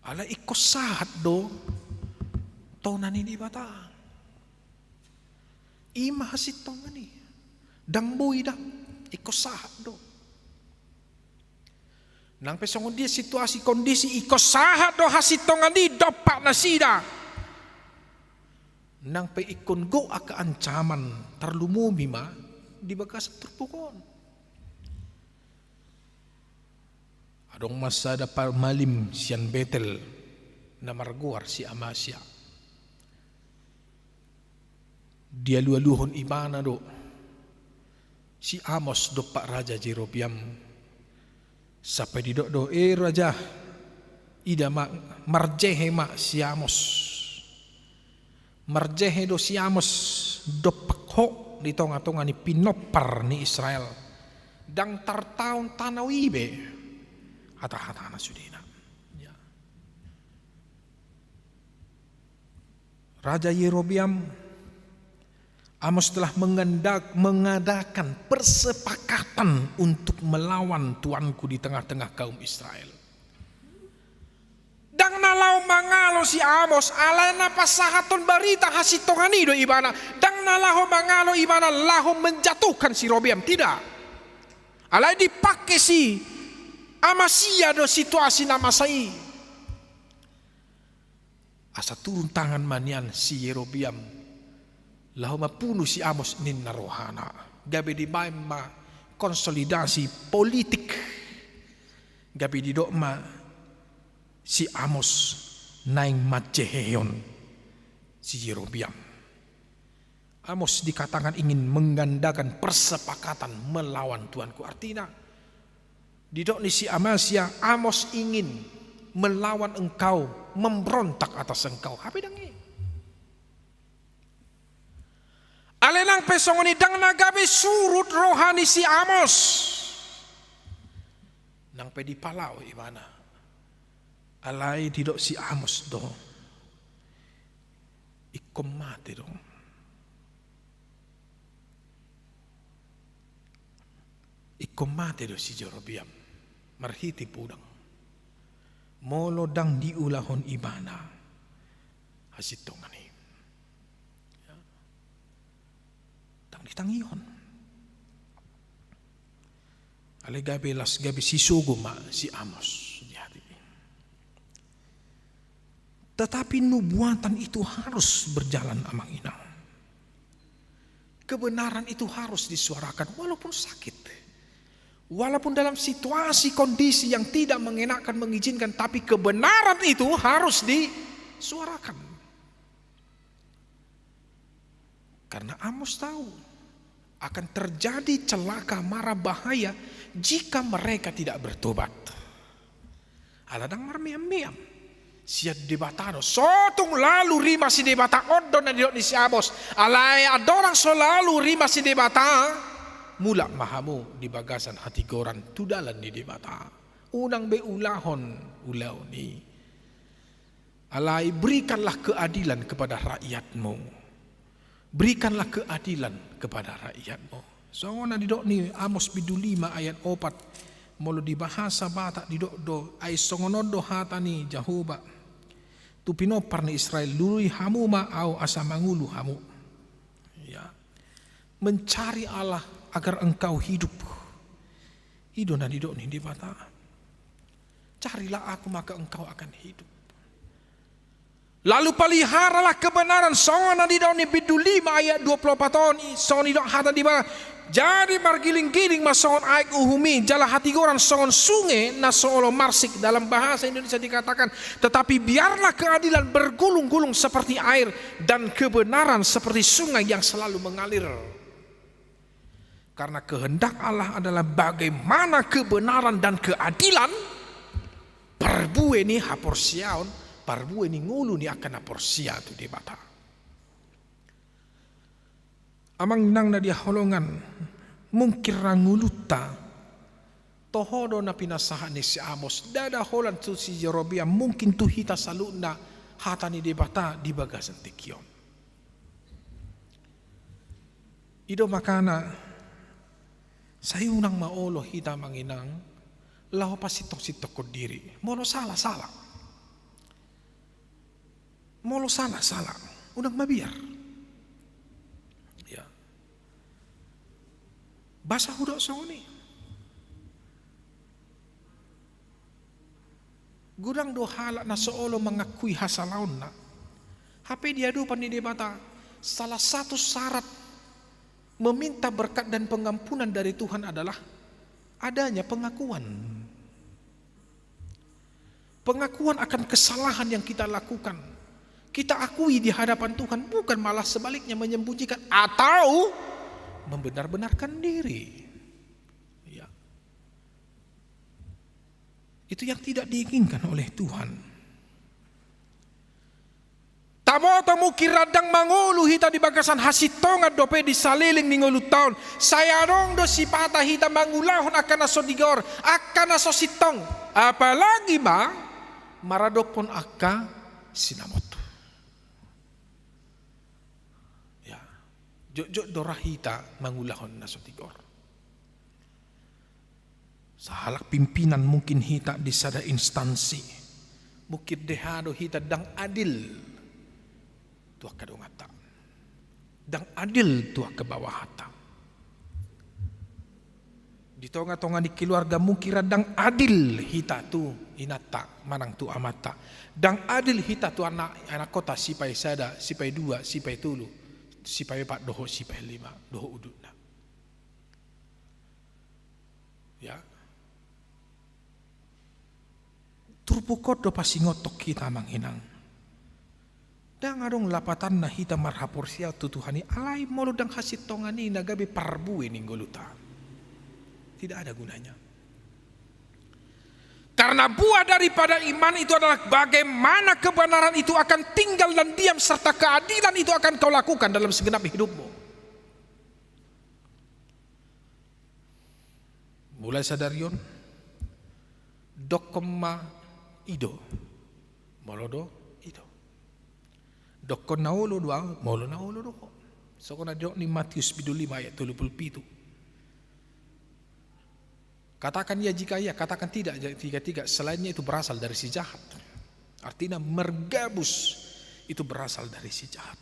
Alai ingkon sahat do tona ni Debata. I ma hasintongan i. Ndang boi da, ingkon sahat do. Nang pe songon dia situasi kondisi, ingkon sahat do hasintongan i dompak nasida. Nang pe ingkon gok angka ancaman, tarlumobi ma di bagasan turpuk on. Adong ma sada pamalim sian Betel na margoar si Amasia. Dialualuhon ibana do si Amos dompak Raja Yerobeam. Sampe didok do, "E raja, ida ma, marjehe ma si Amos." Marjehe do si Amos dompak ho di tongatonga ni pinompar ni Israel. Ndang tartaon tano i be hatahatana sudena. Ya. Raja Yerobeam, Amos telah mengendak-, mengadakan persepakatan untuk melawan tuanku di tengah-tengah kaum Israel. Ndang na laho mangalo si Amos, alai na pasahathon barita hasintongan i do ibana. Ndang na laho mangalo ibana laho menjatuhkan si Yerobeam, tidak. Alai dipake si Amasia do situasi na masa i. Asa turun tangan ma nian si Yerobeam laho mambunu si Amos, ninna rohana. Gabe dibaen ma konsolidasi politik. Gabe didok ma si Amos naeng manjehehon si Yerobeam. Amos dikatakan ingin menggandakan persepakatan melawan tuanku. Artina, didok ni si Amasia, Amos ingin melawan engkau, memberontak atas engkau. Hape ndang i. Alai nang pe songon i ndang na gabe surut roha ni si Amos. Nang pe dipalao ibana. Alai didok si Amos do, ingkon mate do. Ingkon mate do si Jerobeam marhite podang, molo ndang diulahon ibana hasintongan i. Ya. Ndang ditangihon. Alai gabe las, gabe sisogo ma si Amos di hatiha. Tetapi nubuatan itu harus berjalan, amang inang. Kebenaran itu harus disuarakan walaupun sakit. Walaupun dalam situasi kondisi yang tidak mengenakan, mengizinkan, tapi kebenaran itu harus disuarakan. Karena Amos tahu akan terjadi celaka mara bahaya jika mereka tidak bertobat. Ala ndang marmeam-meam. Sian Debata do. So tung lalu rima si Debata, on do na didok ni si Amos. Alai andorang so lalu rima si Debata, mulak ma hamu di bagasan hatigoran tu dalan ni Debata. Unang be ulahon ulaon i. Alai berikanlah keadilan kepada rakyatmu. Berikanlah keadilan kepada rakyatmu. Songon na didok ni Amos bindu lima ayat opat. Molo di bahasa Batak didok do, ai songon on do hata ni Jahowa tu pinompar ni Israel, lului hamu ma ahu asa mangolu hamu. Ya. Mencari Allah agar engkau hidup. I do na didok ni Debata. Carilah aku maka engkau akan hidup. Lalu peliharalah kebenaran, songon na didok ni bindu lima ayat dua pulu opat on, i songon didok hata ni Debata. Jadi margiling-giling ma songon aek uhum i, jala hatigoran songon sunge na so olo marsik, dalam bahasa Indonesia dikatakan, tetapi biarlah keadilan bergulung-gulung seperti air dan kebenaran seperti sungai yang selalu mengalir. Karena kehendak Allah adalah bagaimana kebenaran dan keadilan, parbue ni haporseaon, parbue ni ngolu ni angka na porsea tu Debata. Amang inang na di haholongan, mungkin ra ngolunta, toho do na pinasahat ni si Amos, ndada holan tu si Jerobeam, mungkin tu hita saluhutna hata ni Debata di bagasan tingki on. I do makana, sai unang ma olo hita amang inang, laho pasintong-sintongkon diri. Molo sala, sala. Molo sala, sala. Unang mabiar. Ya. Boasa hudok songon i? Godang do halak na so olo mangakui hasalaonna. Hape di adopan ni Debata, salah satu syarat meminta berkat dan pengampunan dari Tuhan adalah adanya pengakuan. Pengakuan akan kesalahan yang kita lakukan. Kita akui di hadapan Tuhan, bukan malah sebaliknya menyembunyikan atau membenar-benarkan diri. Ya. Itu yang tidak diinginkan oleh Tuhan. Taboto mungkin ra ndang mangolu hita di bagasan hasintongan dope di saleleng ni ngolunta on. Sai adong do sipata hita mangulahon angka na so tigor, angka na so sintong. Apalagi ma maradophon angka sinamot. Ya, jotjot do ra hita mangulahon na so tigor. Sahalak pimpinan mungkin hita di sada instansi. Mungkin deha do hita ndang adil tu angka donganta. Ndang adil tu angka bawahanta. Di tonga-tonga ni keluarga mungkin ra ndang adil hita tu inanta manang tu amanta. Ndang adil hita tu anak, anakkonta sipaisada, sipaidua, sipaitolu, sipaiopat dohot sipailima dohot udutna. Ya. Turpuk on do pasingothon hita amang inang. Ndang adong lapatanna hita marhaporseaon tu Tuhan i, alai molo ndang hasintongan i na gabe parbue ni ngolunta. Tidak ada gunanya. Karena buah daripada iman itu adalah bagaimana kebenaran itu akan tinggal dan diam, serta keadilan itu akan kau lakukan dalam segenap hidupmu. Mulai sadari on, Dokkon ma i do, molo do i do. Dokkon na olo do ahu, molo na olo do ho. Songon na didok ni Matius bindu lima ayat tolu pulu pitu. Katakan iya jika iya, katakan tidak jika tidak, selainnya itu berasal dari si jahat. Artinya, mergabus itu berasal dari si jahat.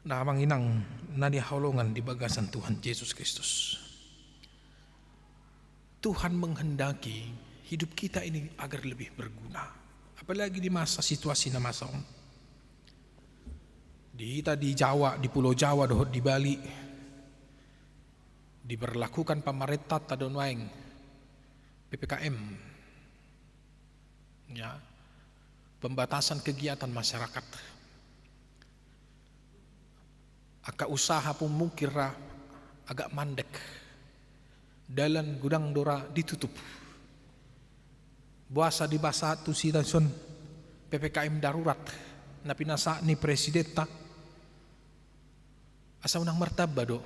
Nah, amang inang na hinaholongan di bagasan Tuhan Jesus Kristus, Tuhan menghendaki hidup kita ini agar lebih berguna. Apalagi di masa situasi na masa on. Di hita di Jawa, di Pulo Jawa dohot di Bali, diberlakukan pamarentanta do nuaeng P P K M. Ya. Pembatasan kegiatan masyarakat. Angka usaha pun mungkin ra agak mandek. Dalan godang do ra ditutup. Boasa dipasahat tu hita dison P P K M darurat na pinasahat ni presidenta? Asa unang martamba do.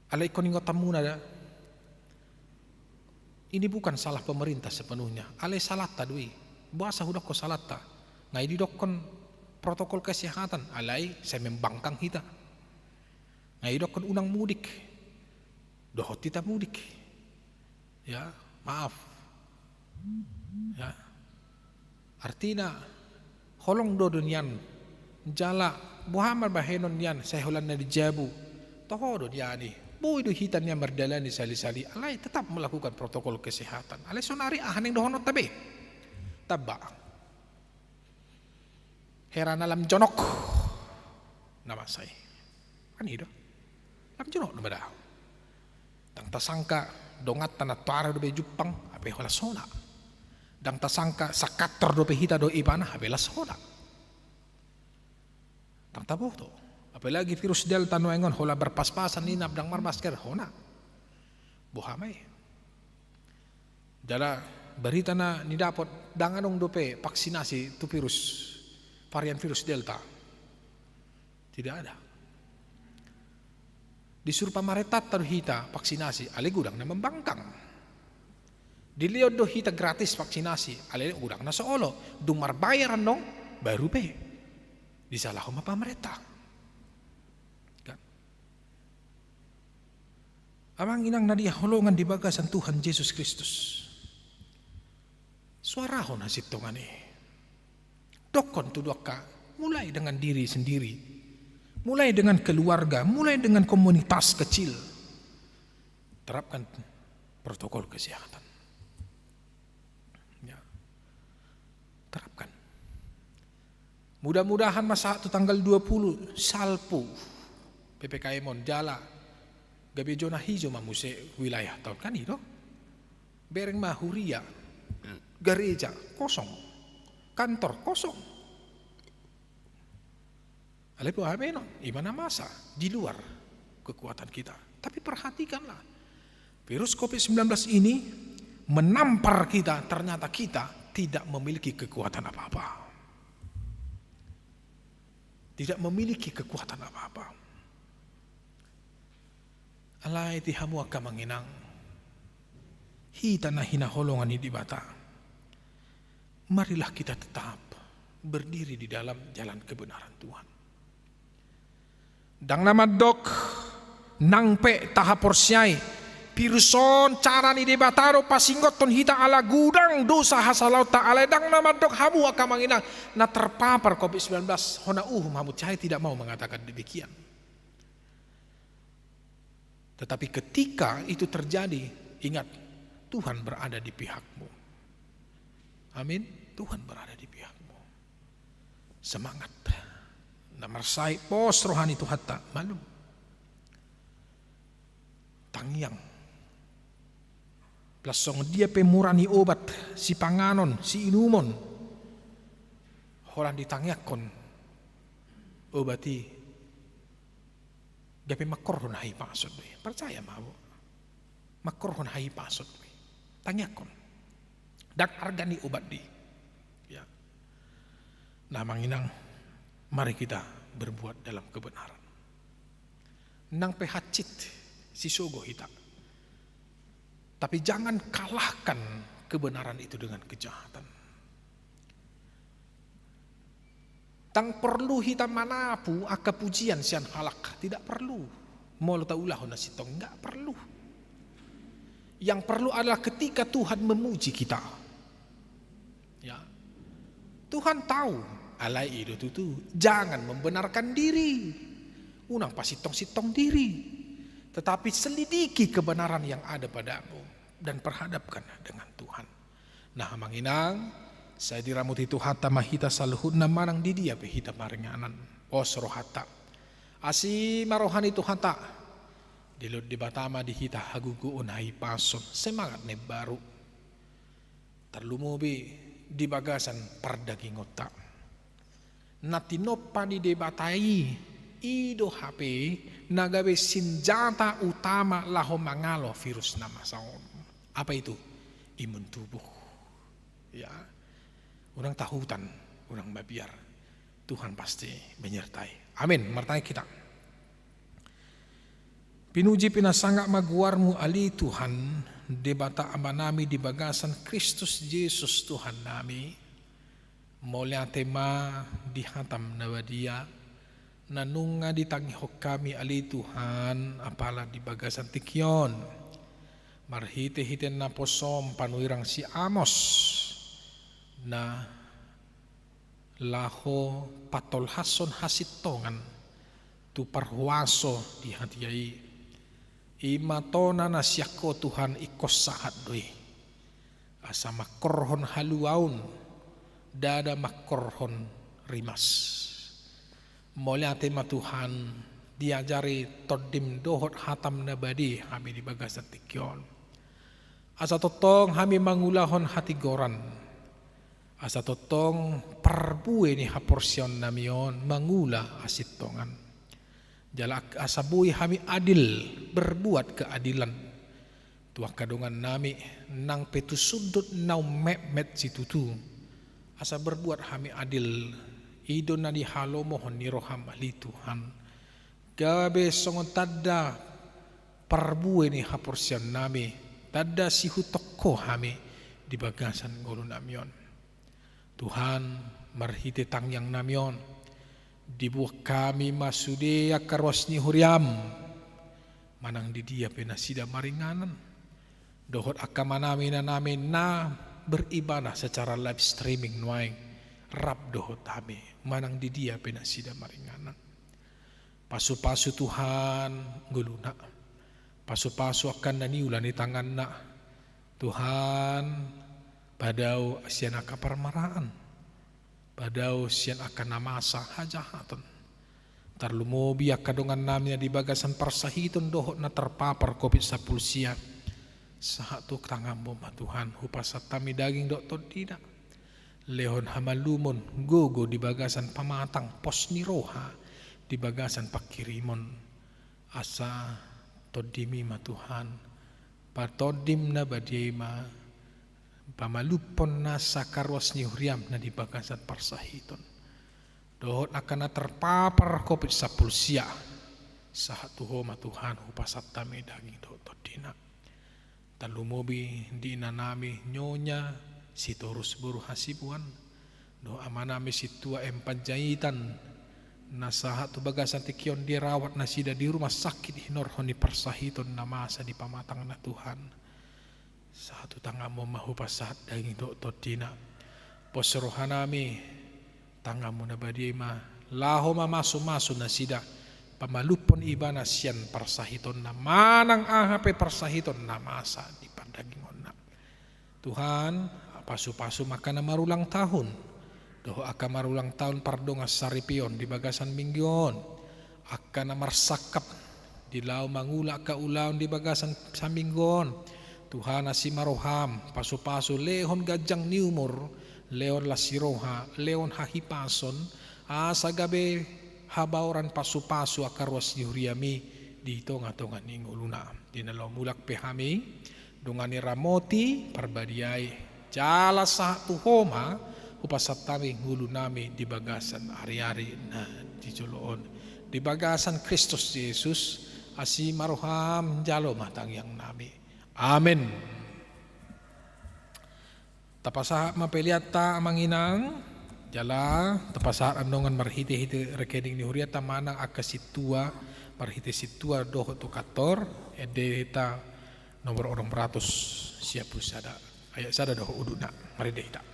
Alai ingkon ingotanmuna da. Ini bukan salah pemerintah sepenuhnya. Alai salanta do i. Boasa hudokkon salanta? Nga i didokkon protokol kesehatan, alai sai membangkang hita. Nga i didokkon unang mudik, dohot hita mudik. Ya, maaf. Ya. Artina, holong do do nian. Jala, boha ma bahenon nian, sai holan na di jabu. Toho do nian i. Boi do hita nian mardalani sali-sali. Alai tetap melakukan protokol kesehatan. Alai sonari aha naeng dohononta be? Tamba. Hera na lam jonok. Na masa i. Kan i do. Lam jonok nama da. Ndang tasangka donganta na toara dope jumpang, hape holan las hona. Ndang tasangka sakantor dope hita dohot ibana, hape las hona. Ndang taboto. Apalagi virus Delta nuaeng on, holan marpas-pasan ninna, ndang marmasker, hona. Boha ma i. Jala berita na nidapot, ndang adong dope vaksinasi tu virus, varian virus Delta. Tidak ada. Disuru pamarentanta do hita vaksinasi, alai godang na membangkang. Dilehon do hita gratis vaksinasi, alai godang na so olo, dung marbayar annon, baru pe disalahon ma pamarenta. Kan? Amang inang na hinaholongan di bagasan Tuhan Jesus Kristus. Suarahon hasintongan i. Dokkon tutu angka, mulai dengan diri sendiri. Mulai dengan keluarga, mulai dengan komunitas kecil. Terapkan protokol kesehatan. Ya. Terapkan. Mudah-mudahan ma sahat tu tanggal dua puluh salpu P P K M on jala gabe zona hijau ma muse wilayahta on, kan i do? Bereng ma huria, gareja kosong, kantor kosong. Alai boha bahenon, ima na masa di luar kekuatan kita. Tapi perhatikanlah, virus covid sembilan belas ini menampar kita, ternyata kita tidak memiliki kekuatan apa-apa. Tidak memiliki kekuatan apa-apa. Alai di hamu angka amang inang, hita na hinaholongan ni Debata, marilah kita tetap berdiri di dalam jalan kebenaran Tuhan. Ndang na mandok, nang pe tahaporseai, virus on cara ni Debata do pasingothon hita ala godang dosa hasalaonta, alai ndang na mandok hamu angka amang inang na terpapar covid sembilan belas, hona uhum hamu, saya tidak mau mengatakan demikian. Tetapi ketika itu terjadi, ingat, Tuhan berada di pihakmu. Amin. Tuhan berada di pihakmu. Semangat. Na marsahit pos roha ni Tuhanta, malum. Tangiang. Las songon dia pe mura ni obat, sipanganon, siinumon. Holan ditangiangkon obat i. Gabe mangkorhon hahipason do i. Percaya ma hamu. Mangkorhon hahipason do i. Tangiangkon. Ndang arga ni obat do i. Ya. Nah, amang inang, mari kita berbuat dalam kebenaran. Nang pe hansit sisogo hita. Tapi jangan kalahkan kebenaran itu dengan kejahatan. Ndang perlu hita manapu angka pujian sian halak, tidak perlu. Molo taulahon na sintong, nggak perlu. Yang perlu adalah ketika Tuhan memuji kita. Ya. Tuhan tahu, alai i do tutu, jangan membenarkan diri. Unang pasintong-sintong diri. Tetapi selidiki kebenaran yang ada padamu dan perhadapkan dengan Tuhan. Nah, amang inang, sai diramoti Tuhanta ma hita saluhutna manang di dia pe hita maringanan. Pos rohanta. Asi ma roha ni Tuhanta. Dilehon Debata ma di hita hagogoon, hahipason, semangat na imbaru. Tarlumobi di bagasan pardagingonta. Na tinompa ni Debata i, i do hape na gabe sinjata utama laho mangalo virus na masa on. Apa itu? Imun tubuh. Ya. Unang tahutan, unang mabiar. Tuhan pasti menyertai. Amin. Martangiang hita. Pinuji pinasangap ma goarmu ale Tuhan, Debata Amanami di bagasan Kristus Jesus Tuhannami. Mauliate ma di hatam na badia, na nunga ditangihon hami ale Tuhan, apala di bagasan tingki on. Marhite-hite naposom panurirang si Amos, na laho patolhashon hasintongan tu parhuaso di hatiha i. I ma tona na sian Ho Tuhan, ingkon sahat do i. Asa mangkorhon haluaon, ndada mangkorhon rimas. Mauliate ma Tuhan, diajari tondim dohot hatam na badia hami di bagasan tingki on. Asa tongtong hami mangulahon hatigoran. Asa tongtong parbue ni haporseaonnami on mangula hasintongan. Jala asa boi hami adil, berbuat keadilan tu angka dongannami, nang pe tu sundut na ummetmet situtu. Asa berbuat hami adil, i do na nihalomohon ni roham ale Tuhan. Gabe songon tanda parbue ni haporseaonnami, tanda sihuthon Ho hami di bagasan ngolunami on. Tuhan, marhite tangiangnami on, dibuat hami ma sude angka ruas ni huriam, manang di dia pe nasida maringanan. Dohot angka amanami, inanami na beribadah secara live streaming nuaeng, rap dohot hami, manang di dia pe nasida maringanan. Pasu-pasu Tuhan ngoluna. Pasu-pasu angka na niula ni tanganna. Tuhan, padao sian angka parmaraan. Padao sian angka na masa hajahaton. Tarlumobi angka dongannami na di bagasan parsahiton dohot na terpapar covid sampulu sia. Sahat tu tanganmu ma Tuhan, hupasahat hami daging dohot tondina. Lehon hamalumon, gogo di bagasan pamatang, pos ni roha di bagasan panghirimon. Asa tondimi ma Tuhan, patondim na badia i ma pamalumhon nasa angka ruas ni huriam na di bagasan parsahiton. Dohot angka na terpapar covid sampulu sia, sahat tu Ho ma Tuhan, hupasahat hami daging dohot tondina. Tarlumobi di inanami Nyonya Sitorus boru Hasibuan, dohot amanami Sintua M Panjaitan, na sahat tu bagasan tingki on dirawat nasida di rumah sakit hinorhon ni parsahiton na masa di pamatangna Tuhan. Sahat tu tanganmu ma hupasahat daging dohot tondina. Pos rohanami, tanganmu na badia i ma laho mamasu-masu nasida, pamalumhon ibana sian parsahitonna manang aha pe parsahiton na masa di pardagingonna. Tuhan, pasu-pasu ma angka na marulang tahun dohot angka marulang tahun pardongan saripeon di bagasan minggu on. Angka na marsangkap di laho mangula angka ulaon di bagasan saminggu on. Tuhan, asi ma roham, pasu-pasu, lehon ganjang ni umur, lehon las ni roha, lehon hahipason, asa gabe habaoran pasu-pasu angka ruas ni huriami di tonga-tonga ni ngoluna. Di na laho mulak pe hami, dongani, ramoti, parbadiai, jala sahat tu Ho ma hupasahat hami ngolunami di bagasan ari-ari na di jolo on. Di bagasan Kristus Jesus, asi ma roham, jalo ma tangiangnami. Amen. Tapasahat ma peleanta, amang inang, jala tapasahat andongan marhite-hite rekening ni hurianta manang angka sintua, marhite sintua dohot tu kantor, ende hita nomor onom ratus sia pulu sada. Ayat sada dohot udutna, marende hita.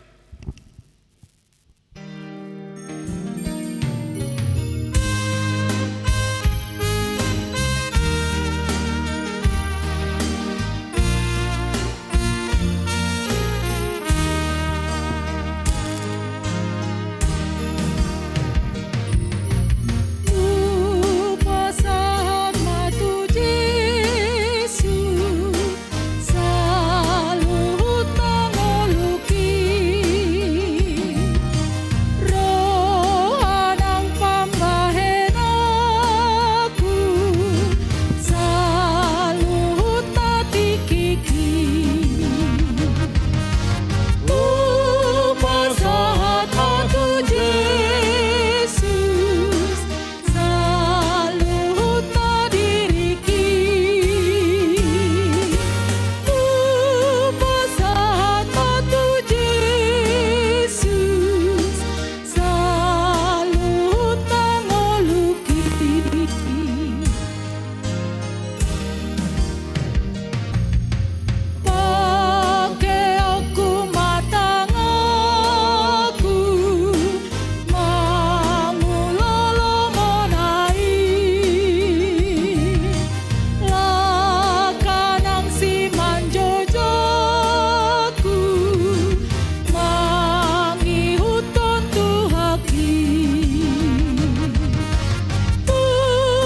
Hupasahat ma tu Jesus saluhut na ngolungki, roha nang pambahenanku saluhut na tingkingki. Hupasahat ma tu Jesus saluhut na diringki. Hupasahat ma tu Jesus saluhut na ngolungki. Pangkeonku ma tanganku mangula lomonai, langka nang simanjojongku mangihuthon Tuhanki.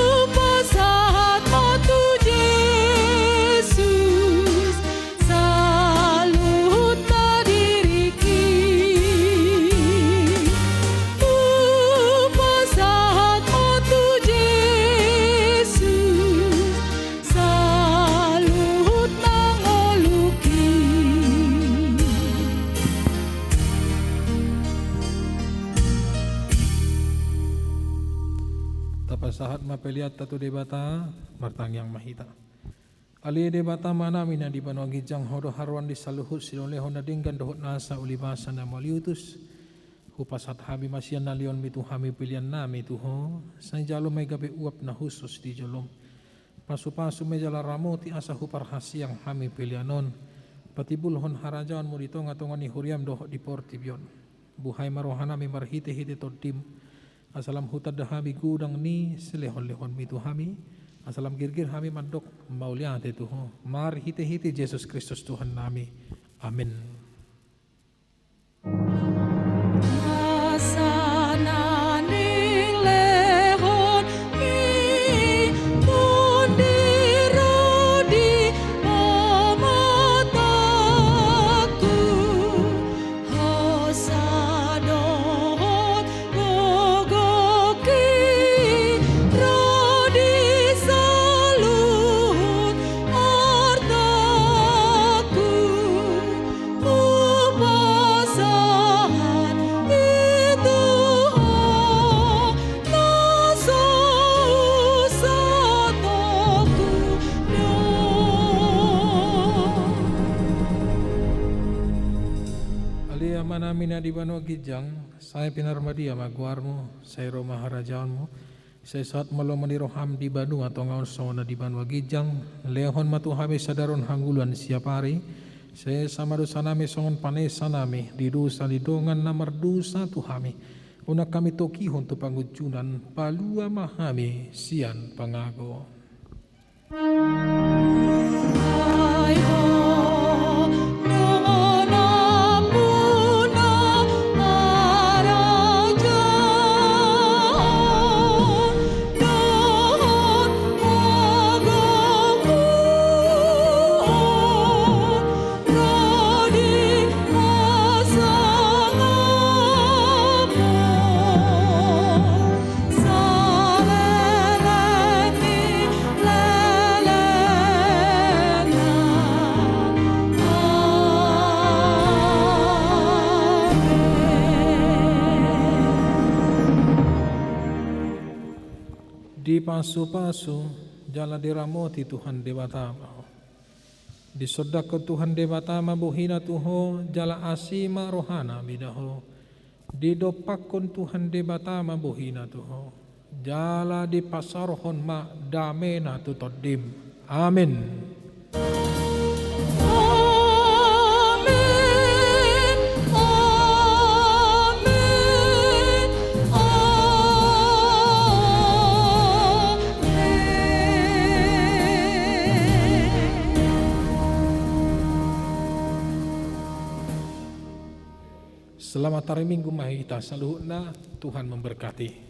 Hupasahat ma tu Jesus saluhut na diringki. Hupasahat ma tu Jesus saluhut na ngolungki. Tapasahat ma peleanta tu Debata, martangiang ma hita. Ale Debata Amanami na di banua ginjang, Ho do haroroan di saluhut silehonlehon na denggan dohot nasa ulibasa na mauliutus. Hupasahat hami ma sian na lehonMi tu hami peleannami tu Ho, sai jalo ma i gabe uap na hushus di joloM. Pasupasu ma i jala ramoti asa huparhaseang hami pelean on patimbulhon harajaonMu di tongatonga ni huriaM dohot di portibi on. Buhai ma rohanami marhitehite TondiM, asa lam hutanda hami godang ni silehonlehonMi tu hami, asa lam girgir hami mandok mauliate tu Ho marhitehite Jesus Kristus Tuhannami. Amen. Asa naeng lehonMi Tondi ro di pamatangku, hosa dohot gogoki ro di saluhut artangku. Hupasahat i tu Ho na so satoguh on. Ale Amanami na di banua ginjang, sai pinarbadia ma goarMu, sai ro ma harajaonMu, sai saut ma lomo ni rohaM di banua tonga on songon na di banua ginjang. Lehon ma tu hami sadarion hangoluan siapari. Sesa ma dosanami songon panesanami di dosa ni dongan na mardosa tu hami. Unang hami togihon tu pangunjunan, palua ma hami sian pangago. Dipasupasu jala diramoti Tuhan Debata ma ho. Disondangkon Tuhan Debata ma bohina tu ho, jala asi ma rohana mida ho. Didompakkon Tuhan Debata ma bohina tu ho, jala dipasaorhon ma damena tu tondim. Amen. Amen, amen, amen. Selamat hari Minggu ma hita saluhutna, Tuhan memberkati.